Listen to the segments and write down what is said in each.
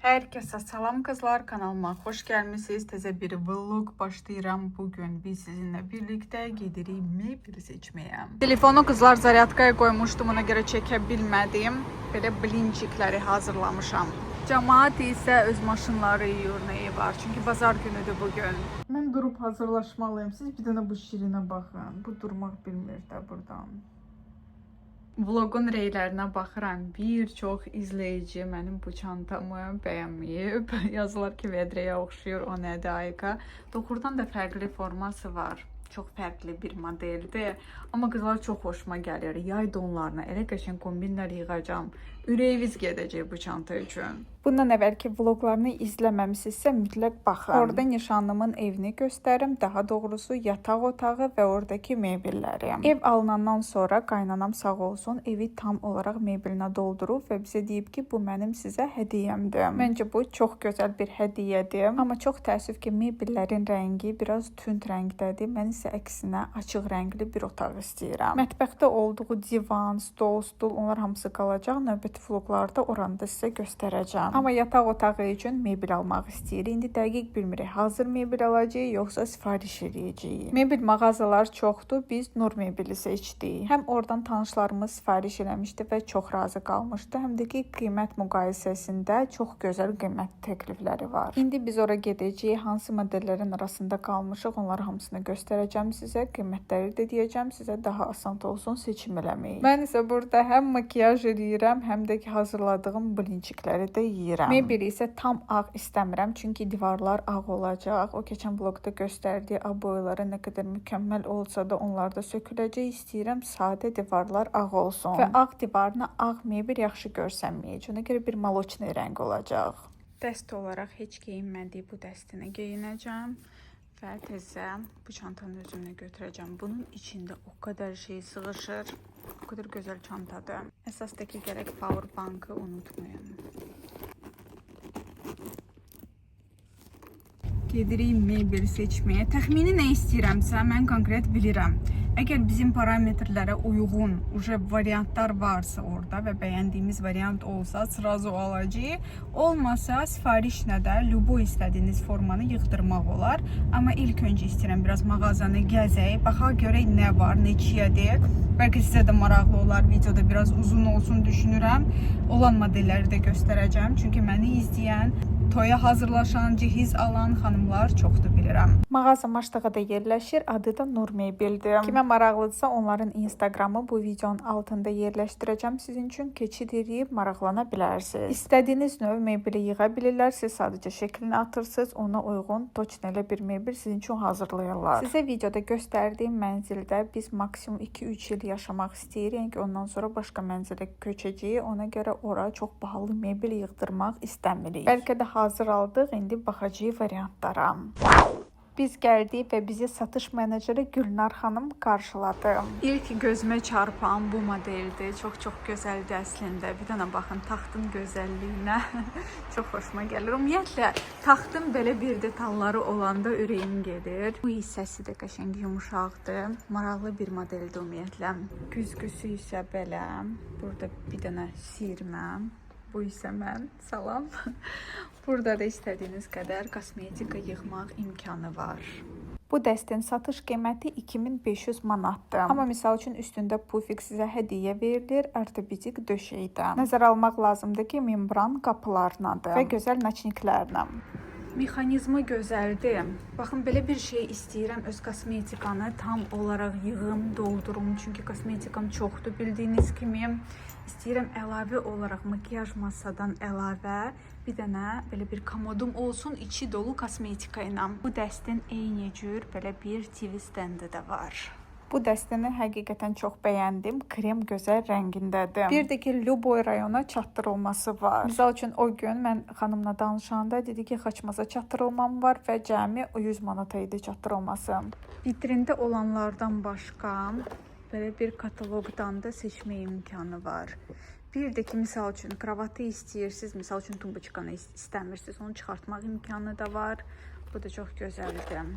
Herkese salam kızlar, kanalıma hoş gelmişsiniz. Təzə bir vlog başlayıram. Bugün biz sizinle birlikte gedirik mebel seçmeye. Telefonu kızlar zaryadkaya koymuştum, ona göre çekə bilmədim. Belə blinçikləri hazırlamışam. Cemaat isə öz maşınları yuyur, neyi var. Çünki bazar günüdür bugün. Mən durub hazırlaşmalıyım. Siz bir dənə bu şirinə baxın. Bu durmaq bilmir də buradan. Vlogun reylərinə baxıram. Bir çox izləyici mənim bu çantamı bəyənməyib. Yazılar ki, vedrəyə oxşayır, o nədir Ayka. Doğrudan da fərqli forması var. Çox fərqli bir modeldir. Amma qızlar çox xoşuma gəlir. Yay donlarına elə qəşəng kombinlər yığacam. Ürəyiniz gedəcək bu çanta üçün. Bundan əvvəlki vloqlarını izləməmisinizsə mütləq baxın. Orada nişanlımın evini göstərim, daha doğrusu yataq otağı və oradakı mebelləri. Ev alınandan sonra qaynanam sağ olsun evi tam olaraq mebelinə doldurub və bizə deyib ki, bu mənim sizə hədiyyəmdir. Məncə bu çox gözəl bir hədiyyədir. Amma çox təəssüf ki, mebellərin rəngi biraz tünd rəngdədir. Mən isə əksinə açıq rəngli bir otaq istəyirəm. Mətbəxdə olduğu divan, stol, stul onlar hamısı qalacaq. Növbəti vloqlarda oranı da sizə göstərəcəm. Amma yataq otağı üçün mebel almaq istəyirik. İndi dəqiq bilmirik hazır mebel alacağıq yoxsa sifariş eləyəcəyik. Mebel mağazalar çoxdur. Biz Nur mebeli seçdik. Həm oradan tanışlarımız sifariş eləmişdi və çox razı qalmışdı. Həm də ki qiymət müqayisəsində çox gözəl qiymət təklifləri var. İndi biz ora gedəcəyik. Hansı modellərin arasında qalmışıq, onları hamısını göstərəcəm sizə. Qiymətləri də deyəcəm sizə, daha asan olsun seçim eləmək. Mən isə burada həm makiyaj eləyirəm, həm də ki hazırladığım blinçikləri də yeyirəm. Mebeli isə tam ağ istəmirəm, çünki divarlar ağ olacaq. O keçən vloqda göstərdiyi aboyları nə qədər mükəmməl olsa da onlar da söküləcək. İstəyirəm sadə divarlar ağ olsun. Və ağ divarına ağ mebel yaxşı görsənməyəcək. Ona görə bir maloçni rəng olacaq. Dəst olaraq heç geyinmədiyi bu dəstini geyinəcəm və təzə bu çantanı özümlə götürəcəm. Bunun içində o qədər şey sığışır. O qədər gözəl çantadır. Əsas da ki, gərək power bankı unutmayın. Gedirik mebel seçməyə. Təxmini nə istəyirəmsə, mən konkret bilirəm. Əgər bizim parametrlərə uyğun uje variantlar varsa orada və bəyəndiyimiz variant olsa, srazu alacağıq. Olmasa sifarişlə də lübo istədiyiniz formanı yığdırmaq olar. Amma ilk öncə istəyirəm biraz mağazanı gəzək, baxaq görək nə var, neçəyədir. Bəlkə sizə də maraqlı olar, videoda biraz uzun olsun düşünürəm. Olan modelləri də göstərəcəm. Çünki məni izləyən, toya hazırlaşan, cihiz alan xanımlar çoxdur bilirəm. Mağaza Maşdağada yerləşir, adı da Nur Mebeldir. Kimə maraqlıdırsa onların Instagramı bu videonun altında yerləşdirəcəm sizin üçün. Keçid eləyib maraqlana bilərsiniz. İstədiyiniz növ mebeli yığa bilirlər. Siz sadəcə şəklini atırsınız, ona uyğun toçn elə bir mebel sizin üçün hazırlayırlar. Sizə videoda göstərdiyim mənzildə biz maksimum 2-3 il yaşamaq istəyirik. Yəni ki, ondan sonra başqa mənzilə köçəcəyik. Ona görə ora çox bahalı mebel yığdırmaq istəmirik. Bəlkə də hazır aldıq, indi baxacağıq variantlara. Biz gəldik və bizi satış meneceri Gülnar xanım qarşıladı. İlk gözümə çarpan bu modeldir. Çox-çox gözəldir əslində. Bir dənə baxın taxtın gözəlliyinə. Çox xoşuma gəlir. Ümumiyyətlə taxtın belə bir detalları olanda ürəyim gedir. Bu hissəsi də qəşəng yumşaqdır. Maraqlı bir modeldir ümumiyyətlə. Güzgüsü isə belə. Burada bir dənə sirmə. Bu isə mən. Salam. Burada da istədiyiniz qədər kosmetika yığmaq imkanı var. Bu dəstin satış qiyməti 2500 manatdır. Amma misal üçün üstündə pufik sizə hədiyyə verilir, ortopedik döşəkdə. Nəzərə almaq lazımdır ki, membran qapılarınadır və gözəl naçniklərlə. Mexanizmi gözəldir. Baxın belə bir şey istəyirəm öz kosmetikanı tam olaraq yığım, doldurum. Çünki kosmetikam çoxdur bildiyiniz kimi. İstəyirəm əlavə olaraq makiyaj masadan əlavə bir dənə belə bir komodum olsun, içi dolu kosmetika ilə. Bu dəstin eyni cür belə bir TV stendi də var. Bu dəstəni həqiqətən çox bəyəndim. Krem gözəl rəngindədir. Bir də ki, Lüboy rayona çatdırılması var. Misal üçün o gün mən xanımla danışanda dedi ki, Xaçmaza çatdırılmam var və cəmi 100 manata idi çatdırılması. Vitrində olanlardan başqa belə bir kataloqdan da seçmə imkanı var. Bir də ki, misal üçün kravatı istəyirsiniz, misal üçün tumbuçkanı istəmirsiniz, onu çıxartmaq imkanı da var. Bu da çox gözəldir.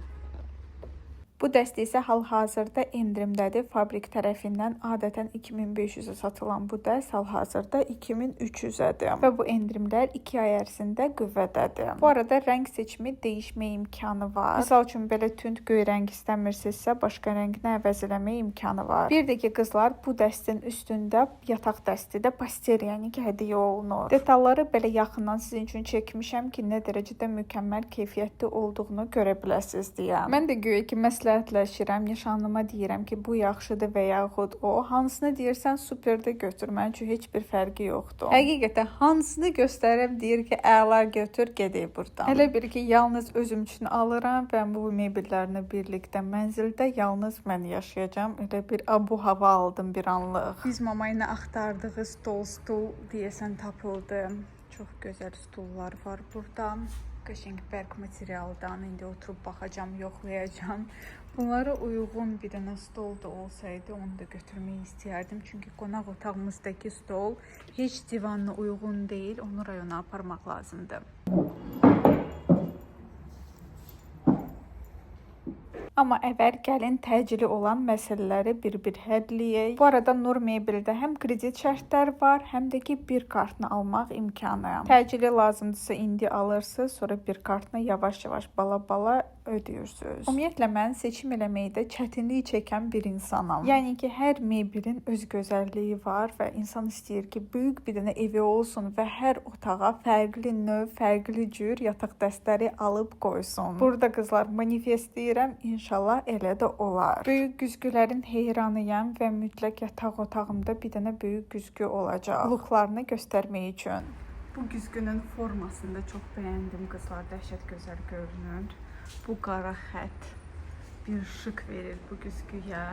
Bu dəst isə hal-hazırda endirimdədir. Fabrik tərəfindən adətən 2500-ə satılan bu dəst hal-hazırda 2300-ədir və bu endirimlər 2 ay ərzində qüvvədədir. Bu arada rəng seçimi dəyişmə imkanı var. Misal üçün belə tünd göy rəng istəmirsinizsə, başqa rənginə əvəz eləmə imkanı var. Bir də ki qızlar, bu dəstin üstündə yataq dəsti də pastel, yəni ki hədiyyə olunur. Detalları belə yaxından sizin üçün çəkmişəm ki, nə dərəcədə mükəmməl keyfiyyətli olduğunu görə biləsiniz deyə. Mən də güya ki məsləhətləşirəm, nişanlıma deyirəm ki, bu yaxşıdır və yaxud o. Hansını deyirsən superdir, götür. Mənim üçün heç bir fərqi yoxdur. Həqiqətən hansını göstərəm deyir ki, əla götür, gedək burdan. Elə bir ki, yalnız özüm üçün alıram və bu mebellərlə birlikdə mənzildə yalnız mən yaşayacağam. Elə bir abu hava aldım bir anlıq. Biz mama ilə axtardığı stol, stul deyəsən tapıldı. Çox gözəl stullar var burada. Qəşəng bərk materialdan indi oturub baxacağam, yoxlayacağam. Bunlara uyğun bir dənə stol da olsaydı onu da götürmək istəyərdim. Çünki qonaq otağımızdakı stol heç divanla uyğun deyil. Onu rayona aparmaq lazımdır. Amma əvvəl gəlin təcili olan məsələləri bir-bir həlləyək. Bu arada Nur Mebeldə həm kredit şərtləri var, həm də ki bir kartını almaq imkanı. Təcili lazımdırsa indi alırsınız, sonra bir kartını yavaş-yavaş bala-bala ödəyirsiniz. Ümumiyyətlə mən seçim eləməkdə çətinlik çəkən bir insanam. Yəni ki, hər mebelin öz gözəlliyi var və insan istəyir ki, böyük bir dənə evi olsun və hər otağa fərqli növ, fərqli cür yataq dəstləri alıb qoysun. Burada qızlar manifest deyirəm, inşallah elə də olar. Böyük güzgülərin heyranıyam və mütləq yataq otağımda bir dənə böyük güzgü olacaq. Luxlarını göstərmək üçün. Bu güzgünün formasını da çox bəyəndim qızlar, dəhşət gözəl görünür. Bu qara xətt bir şık verir bu güzgüyə.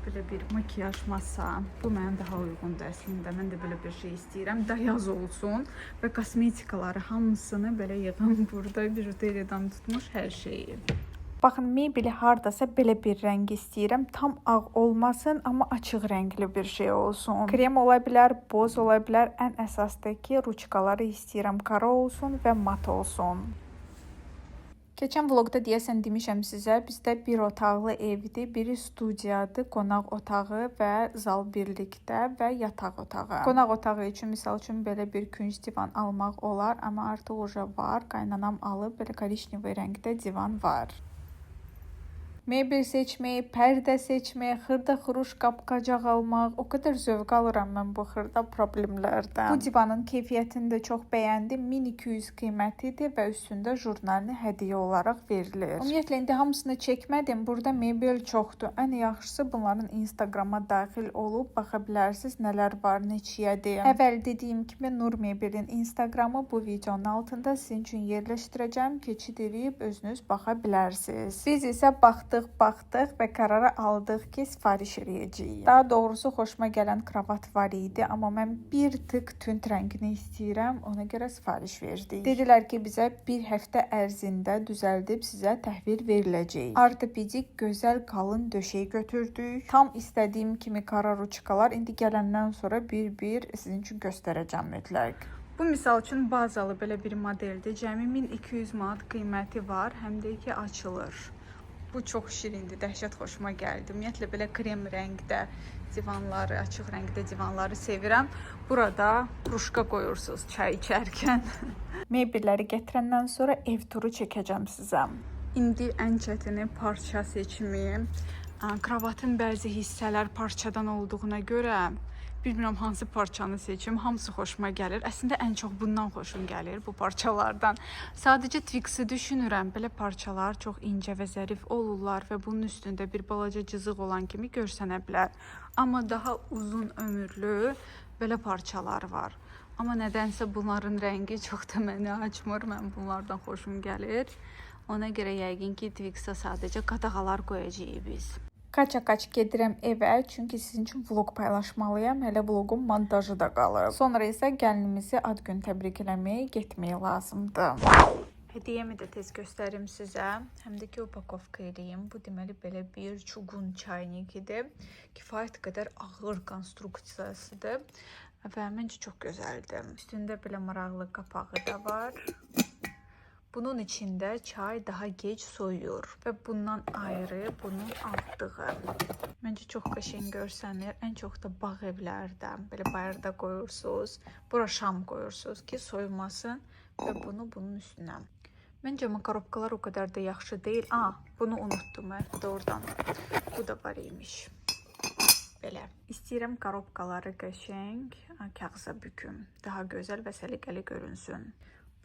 Belə bir makiyaj masa. Bu mənə daha uyğundur əslində. Mən də belə bir şey istəyirəm. Dayaz olsun və kosmetikaları hamısını belə yığım burada. Bijuteriyadan tutmuş hər şeyi. Baxın, mebeli hardasa belə bir rəng istəyirəm. Tam ağ olmasın, amma açıq rəngli bir şey olsun. Krem ola bilər, boz ola bilər. Ən əsasda ki, ruçkaları istəyirəm qara olsun və mat olsun. Keçən vloqda deyəsən demişəm sizə, bizdə bir otaqlı evdir, biri studiyadır, qonaq otağı və zal birlikdə və yataq otağı. Qonaq otağı üçün misal üçün belə bir künc divan almaq olar, amma artıq uca var, qaynanam alıb, belə korişnevый rəngdə divan var. Mebel seçmək, pərdə seçmək, xırda-xuruş qab-qacaq almaq, o qədər zövq alıram mən bu xırda problemlərdən. Bu divanın keyfiyyətini də çox bəyəndim. 1200 qiymətidir və üstündə jurnalını hədiyyə olaraq verilir. Ümumiyyətlə indi hamısını çəkmədim. Burada mebel çoxdur. Ən yaxşısı bunların Instagrama daxil olub baxa bilərsiniz nələr var, neçəyədir. Əvvəl dediyim kimi Nur Mebelin Instagramı bu videonun altında sizin üçün yerləşdirəcəm. Keçid eləyib özünüz baxa bilərsiniz. Biz isə baxdıq və qərara aldıq ki, sifariş eləyəcəyik. Daha doğrusu xoşuma gələn kravat var idi, amma mən bir tık tünd rəngini istəyirəm, ona görə sifariş verdik. Dedilər ki, bizə bir həftə ərzində düzəldib sizə təhvil veriləcək. Ortopedik gözəl qalın döşək götürdük. Tam istədiyim kimi qara ruçkalar indi gələndən sonra bir-bir sizin üçün göstərəcəm mütləq. Bu misal üçün bazalı belə bir modeldir. Cəmi 1200 manat qiyməti var, həm də ki açılır. Bu çox şirindir, dəhşət xoşuma gəldi. Ümumiyyətlə belə krem rəngdə divanları, açıq rəngdə divanları sevirəm. Burada kruşka qoyursunuz çay içərkən. Mebelləri gətirəndən sonra ev turu çəkəcəm sizə. İndi ən çətini parça seçimi. Kravatın bəzi hissələr parçadan olduğuna görə bilmirəm hansı parçanı seçim. Hamısı xoşuma gəlir. Əslində ən çox bundan xoşum gəlir, bu parçalardan. Sadəcə Twix-i düşünürəm. Belə parçalar çox incə və zərif olurlar və bunun üstündə bir balaca cızıq olan kimi görsənə bilər. Amma daha uzun ömürlü belə parçalar var. Amma nədənsə bunların rəngi çox da məni açmır. Mən bunlardan xoşum gəlir. Ona görə yəqin ki, Twix-ə sadəcə qadağalar qoyacağıq biz. Qaça-qaç gedirəm evə, çünki sizin üçün vlog paylaşmalıyam. Hələ vloqun montajı da qalır. Sonra isə gəlinimizi ad gün təbrik eləməyə getmək lazımdır. Hədiyyəmi də tez göstərim sizə. Həm də ki, upakovka eləyim. Bu deməli belə bir çuqun çaynik idi. Kifayət qədər ağır konstruksiyasıdır və məncə çox gözəldir. Üstündə belə maraqlı qapağı da var. Bunun içində çay daha gec soyuyur və bundan ayrı bunun altlığı. Məncə çox qəşəng görsənir. Ən çox da bağ evlərdə belə bayırda qoyursunuz. Bura şam qoyursunuz ki, soyumasın və bunu bunun üstünə. Məncə amma korobkalar o qədər də yaxşı deyil. A, bunu unutdum mən doğrudan. Bu da var imiş. Belə. İstəyirəm korobkaları qəşəng kağıza büküm. Daha gözəl və səliqəli görünsün.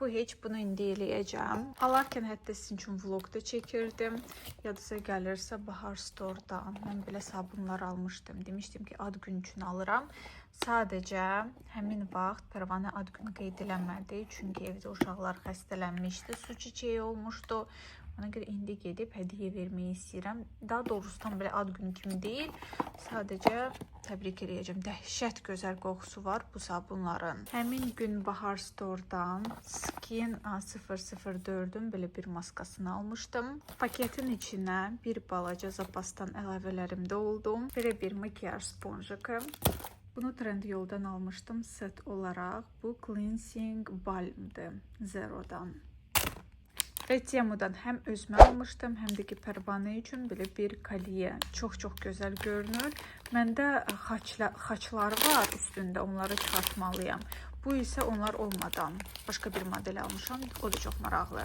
Bu heç, bunu indi eləyəcəm. Alarkən hətta sizin üçün vlog da çəkirdim. Yadınıza gəlirsə Bahar Store-dan mən belə sabunlar almışdım. Demişdim ki, ad gün üçün alıram. Sadəcə həmin vaxt Pərvanə ad günü qeyd eləmədi. Çünki evdə uşaqlar xəstələnmişdi, su çiçəyi olmuşdu. Ona görə indi gedib hədiyyə verməyi istəyirəm. Daha doğrusu tam belə ad günü kimi deyil. Sadəcə təbrik eləyəcəm. Dəhşət gözəl qoxusu var bu sabunların. Həmin gün Bahar Store-dan Skin A004-ün belə bir maskasını almışdım. Paketin içinə bir balaca zapasdan əlavələrim də oldu. Belə bir makyaj sponjiki. Bunu Trendyol'dan almıştım set olaraq. Bu Cleansing Balm'dı Zero'dan. Və Temu'dan həm özümə almışdım, həm də ki Pərvanə üçün belə bir kolye. Çox-çox gözəl görünür. Məndə xaçlar var üstündə, onları çıxartmalıyam. Bu isə onlar olmadan başqa bir model almışam. O da çox maraqlı.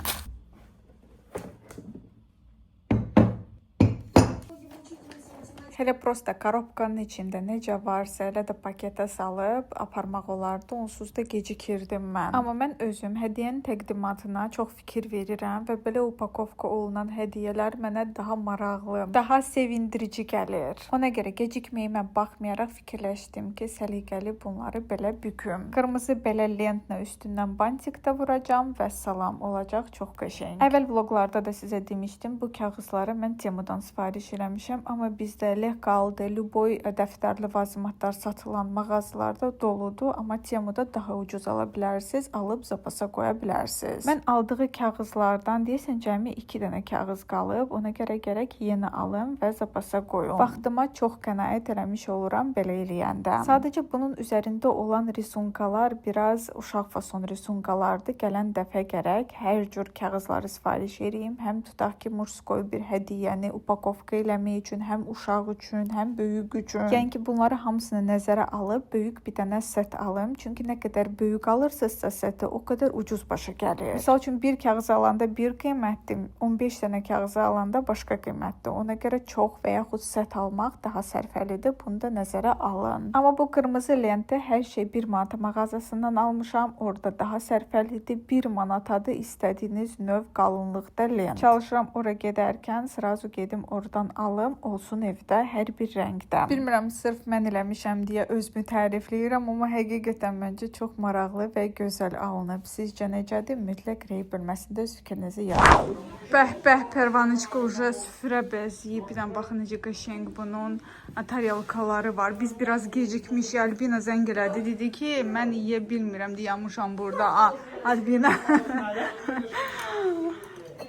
Hələ prosta korobkanın içində necə varsa elə də paketə salıb aparmaq olardı. Onsuz da gecikirdim mən. Amma mən özüm hədiyyənin təqdimatına çox fikir verirəm və belə upakovka olunan hədiyyələr mənə daha maraqlı, daha sevindirici gəlir. Ona görə gecikməyimə baxmayaraq fikirləşdim ki, səliqəli bunları belə büküm. Qırmızı belə lentlə üstündən bantik də vuracağam və salam olacaq, çox qəşəng. Əvvəl vloqlarda da sizə demişdim, bu kağızları mən Temudan sifariş eləmişəm, amma bizdə Leh qaldı, lüboy dəftər ləvazimatlar satılan mağazalarda doludur, amma Temuda daha ucuz ala bilərsiniz, alıb zapasa qoya bilərsiniz. Mən aldığı kağızlardan deyəsən cəmi 2 dənə kağız qalıb, ona görə gərək yeni alım və zapasa qoyum. Vaxtıma çox qənaət eləmiş oluram belə eləyəndə. Sadəcə bunun üzərində olan risunkalar biraz uşaq fason risunkalardır. Gələn dəfə gərək hər cür kağızları sifariş eləyim. Həm tutaq ki, murskoy bir hədiyyəni upakovka eləmək üçün, həm uşaq üçün, həm böyük üçün. Yəni ki, bunları hamısını nəzərə alıb böyük bir dənə set alım. Çünki nə qədər böyük alırsınızsa seti, o qədər ucuz başa gəlir. Misal üçün bir kağız alanda bir qiymətdir, 15 dənə kağızı alanda başqa qiymətdir. Ona görə çox və yaxud set almaq daha sərfəlidir. Bunu da nəzərə alın. Amma bu qırmızı lenti hər şey 1 manata mağazasından almışam. Orada daha sərfəlidir. 1 manatadır istədiyiniz növ qalınlıqda lent. Çalışıram ora gedərkən srazu gedim oradan alım, olsun evdə hər bir rəngdə. Bilmirəm sırf mən eləmişəm deyə özümü tərifləyirəm, amma həqiqətən məncə çox maraqlı və gözəl alınıb. Sizcə necədir? Mütləq rey bölməsində öz fikrinizi yazın. Bəh bəh, Pervaniçka уже süfrə bəzəyib. Bir dənə baxın necə qəşəng bunun tarelkaları var. Biz biraz gecikmişik. Albina zəng elədi. Dedi ki, mən yeyə bilmirəm, dayanmışam burada. A, Albina.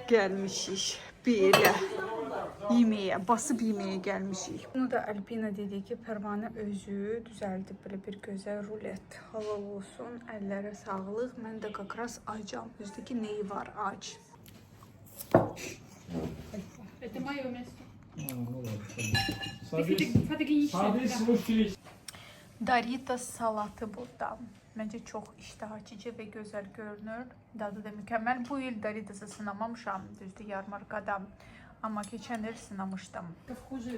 Gəlmişik belə yeməyə, basıb yeməyə gəlmişik. Bunu da Albina dedi ki, Pərvanə özü düzəldib belə bir gözəl rulet. Halal olsun, əllərə sağlıq. Mən də как раз acam. Özdəki neyi var ac. Это мое место. А, ну ладно. Фотогенично. Садись, Doritos salatı burada. Məncə çox iştah açıcı və gözəl görünür. Dadı da mükəmməl. Bu il Doritos'u sınamamışam, düzdür, yarmarkada. Amma keçən il sınamışdım. Хуже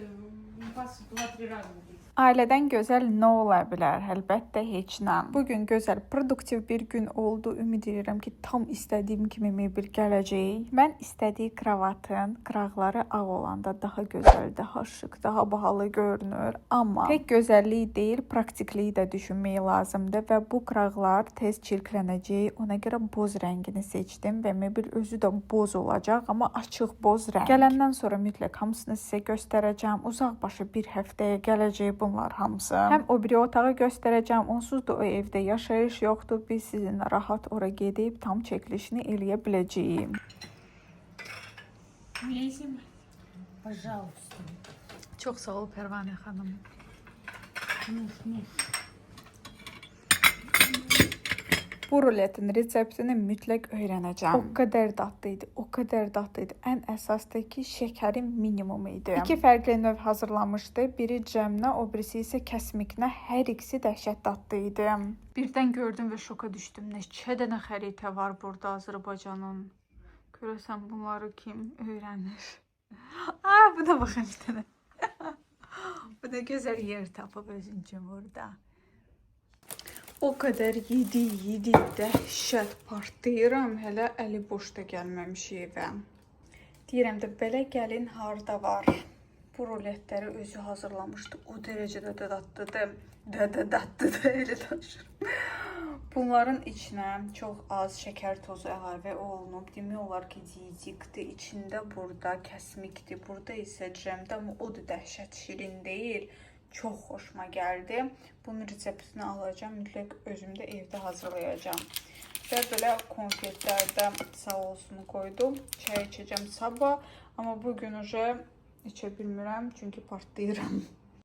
вас 2-3 раза убить. Ailədən gözəl nə ola bilər? Əlbəttə heç nə. Bu gün gözəl, produktiv bir gün oldu. Ümid edirəm ki, tam istədiyim kimi mebel gələcək. Mən istədiyi kravatın qıraqları ağ olanda daha gözəl, daha şık, daha bahalı görünür. Amma tək gözəllik deyil, praktikliyi də düşünmək lazımdır və bu qıraqlar tez çirklənəcək. Ona görə boz rəngini seçdim və mebel özü də boz olacaq, amma açıq boz rəng. Gələndən sonra mütləq hamısını sizə göstərəcəm. Uzaq başı bir həftəyə gələcək bunlar hamısı. Həm o biri otağı göstərəcəm. Onsuz da o evdə yaşayış yoxdur. Biz sizinlə rahat ora gedib tam çəkilişini eləyə biləcəyik. Лезем. Пожалуйста. Çox sağ ol Pərvanə xanım. Ну, ну. Bu ruletin reseptini mütləq öyrənəcəm. O qədər dadlı idi, o qədər dadlı idi. Ən əsas da ki, şəkəri minimum idi. İki fərqli növ hazırlamışdı. Biri cəmlə, o birisi isə kəsmiklə. Hər ikisi dəhşət dadlı idi. Birdən gördüm və şoka düşdüm. Neçə dənə xəritə var burada Azərbaycanın. Görəsən bunları kim öyrənir? Aa, buna baxın bir dənə. Bu nə gözəl yer tapıb özün üçün burada. O qədər yedi, yedi, dəhşət partlayıram. Hələ əli boş da gəlməmişik evə. Deyirəm də belə gəlin harda var? Bu ruletləri özü hazırlamışdı. O dərəcədə də dadlıdır. Də də dadlıdır, elə danışıram. Bunların içinə çox az şəkər tozu əlavə olunub. Demək olar ki, diyetikdir. İçində burada kəsmikdir. Burada isə cəmdə, amma o da dəhşət şirin deyil. Çox xoşuma gəldi. Bunun reseptini alacağam, mütləq özüm də evdə hazırlayacağam. Və belə konfetlərdə sağ olsun qoydum. Çay içəcəm sabah, amma bu gün uje içə bilmirəm çünki partlayıram.